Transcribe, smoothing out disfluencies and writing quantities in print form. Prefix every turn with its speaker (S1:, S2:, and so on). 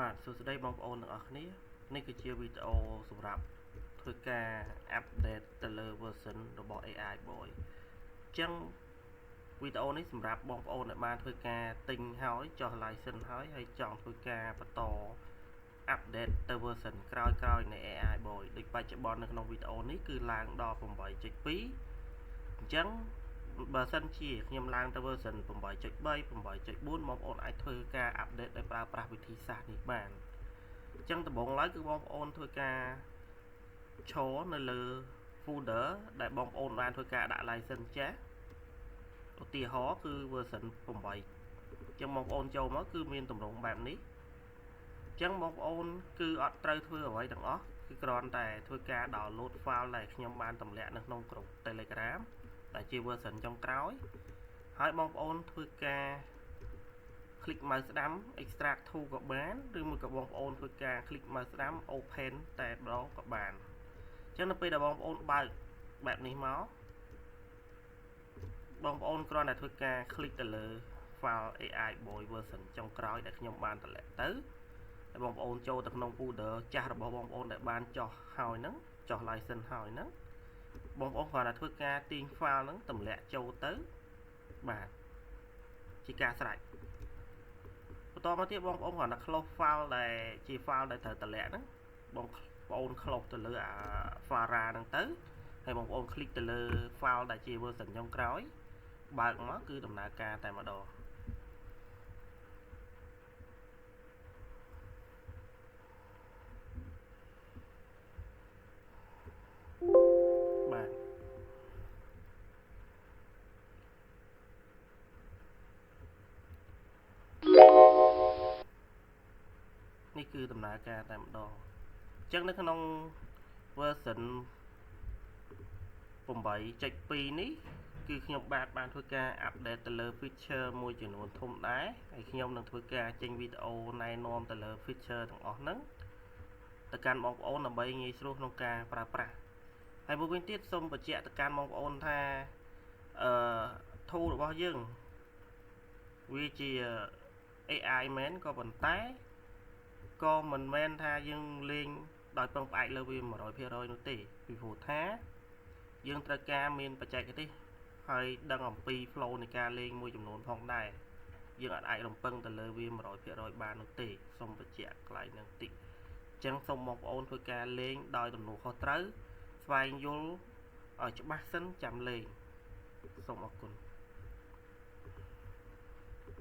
S1: បាទសួស្តីបងប្អូនទាំងអស់គ្នានេះគឺជាវីដេអូសម្រាប់ធ្វើការ update ទៅលើ version របស់ AI Boy អញ្ចឹងវីដេអូនេះសម្រាប់បងប្អូនដែលបានធ្វើការទិញហើយចោះ license ហើយហើយចង់ធ្វើការបន្ត update ទៅ version ក្រោយៗនៃ AI Boy ដូចបច្ចុប្បន្ននៅក្នុងវីដេអូនេះគឺឡើងដល់ 8.2 អញ្ចឹងបើសិនជាខ្ញុំឡើងទៅ version 8.3 8.4 បងប្អូនអាចធ្វើការ update ដោយប្រើប្រាស់វិធីសាស្ត្រនេះបានអញ្ចឹងដំបូងឡើយគឺបងប្អូនធ្វើការឈរនៅលើ folder ដែលបងប្អូនបានធ្វើការដាក់ license ចាស់ឧទាហរណ៍គឺ version 8អញ្ចឹងបងប្អូនចូលមកគឺមានទម្រង់បែបនេះអញ្ចឹងបងប្អូនគឺអត់ត្រូវធ្វើអ្វីទាំងអស់គឺគ្រាន់តែធ្វើការ download file ដែលខ្ញុំបានទម្លាក់នៅក្នុងក្រុម Telegram ដែលជា version ចុងក្រោយហើយបងប្អូនធ្វើការ click mouse ស្ដាំ extract to ក៏បានឬមួយក៏បងប្អូនធ្វើការ click mouse ស្ដាំ open តែម្ដងក៏បានអញ្ចឹងនៅពេលដែលបងប្អូនបើកបែបនេះមកបងប្អូនគ្រាន់តែធ្វើការ click ទៅលើ file AI Boy version ចុងក្រោយដែលខ្ញុំបានតម្លាក់ទៅហើយបងប្អូនចូលទៅក្នុង folder ចាស់របស់បងប្អូនដែលបានចោះហើយហ្នឹងចោះ license ហើយហ្នឹងបងប្អូនគ្រាន់តែធ្វើការទាញ file ហ្នឹងទម្លាក់ចូលទៅបាទជាការស្រេចបន្តមកទៀតបងប្អូនគ្រាន់តែ close file ដែលជា file ដែលត្រូវតម្លាក់ហ្នឹងបងប្អូន close ទៅលើអា file RAR ហ្នឹងទៅហើយបងប្អូន click ទៅលើ file ដែលជា version ចុងក្រោយបើកមកគឺដំណើរការតែម្ដងបាទនេះគឺដំណើរការតែម្ដងអញ្ចឹងនៅក្នុង version 8.2 នេះគឺខ្ញុំបាទបានធ្វើការ update ទៅលើ feature មួយចំនួនធំដែរហើយខ្ញុំនឹងធ្វើការចេញវីដេអូណែនាំទៅលើ feature ទាំងអស់ហ្នឹងទៅកាន់បងប្អូនដើម្បីងាយស្រួលក្នុងការប្រើប្រាស់ហើយមួយវិញទៀតសូមបញ្ជាក់ទៅកាន់បងប្អូនថាអឺ tool របស់យើងវាជា AI មែនក៏ប៉ុន្តែក៏មិនមែនថាយើងលេងដោយពឹងផ្អែកលើវា 100% នោះទេពីព្រោះថាយើងត្រូវការមានបច្ចេកទេសហើយដឹងអំពី flow នៃការលេងមួយចំនួនផងដែរយើងអាចរំពឹងទៅលើវា 100% បាននោះទេសូមបញ្ជាក់កន្លែងហ្នឹងតិចអញ្ចឹងសូមបងប្អូនធ្វើការលេងដោយទំនួលខុសត្រូវស្វែងយល់ឲ្យច្បាស់សិនចាំលេងសូមអរគុណ។